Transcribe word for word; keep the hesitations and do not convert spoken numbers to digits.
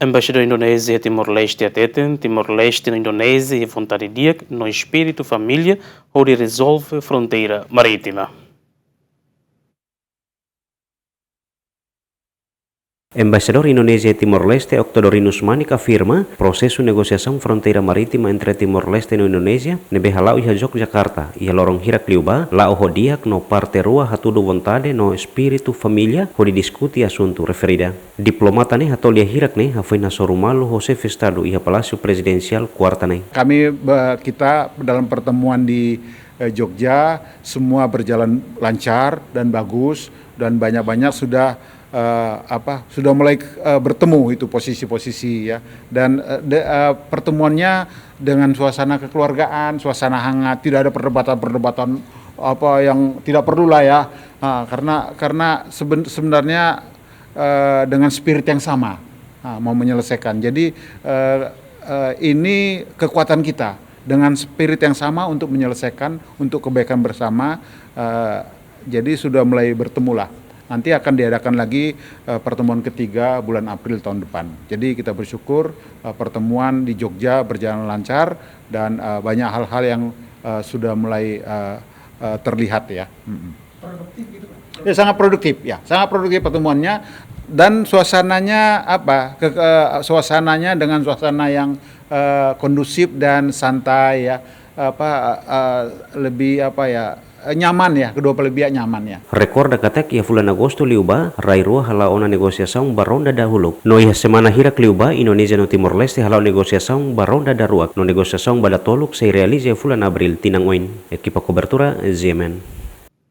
Embaixadór Indonézia iha Timor-Leste hateten, Timor-Leste no Indonézia iha vontade di'ak no espíritu família hodi rezolve fronteira marítima. Embaixadór Indonézia iha Timor-Leste, Octodorinus Manik, afirma prosesu negosiasaun fronteira marítima entre Timor-Leste no Indonézia ne'ebé hala'o iha Yogyakarta iha loron hirak liubá la'o ho di'ak no parte rua hatudu vontade no espíritu família hodi diskute asuntu referida. Diplomata ne'e hato'o lia hirak ne'e hafoin hasoru malu ho Xefe Estadu iha Palásiu Prezidensiál Kuarta ne'e. Kami, eh, kita dalam pertemuan di, eh, Jogja, semua berjalan lancar dan bagus, dan banyak-banyak sudah, eh, apa, sudah mulai, eh, bertemu itu posisi-posisi, ya. Dan, eh, de-, eh, pertemuannya dengan suasana kekeluargaan, suasana hangat, tidak ada perdebatan-perdebatan apa yang tidak perlu lah, ya. Ah, karena, karena seben-, sebenarnya, eh, dengan spirit yang sama, ah, mau menyelesaikan. Jadi, eh, eh, ini kekuatan kita dengan spirit yang sama untuk menyelesaikan, untuk kebaikan bersama. Eh, jadi sudah mulai bertemu lah. Nanti akan diadakan lagi, eh, pertemuan ketiga bulan April tahun depan. Jadi kita bersyukur, eh, pertemuan di Jogja berjalan lancar dan, eh, banyak hal-hal yang, eh, sudah mulai, eh, eh, terlihat, ya. Mm-mm. Produktif gitu, Pak? Ya, sangat produktif, ya, sangat produktif pertemuannya dan suasananya apa, ke, ke, suasananya dengan suasana yang, eh, kondusif dan santai, ya, apa, eh, lebih apa, ya, eh, nyaman, ya, kedua belah pihak nyaman, ya. Rekorda katak iha fulan Agostu liubá, rai rua hala'o ona negosiasaun ba ronda dahuluk. No iha semana hirak liubá, Indonézia no Timor-Leste hala'o negosiasaun ba ronda daruak. No negosiasaun ba datoluk sei realiza iha fulan Abríl tinan oin. Ekipa kobertura, Z M N.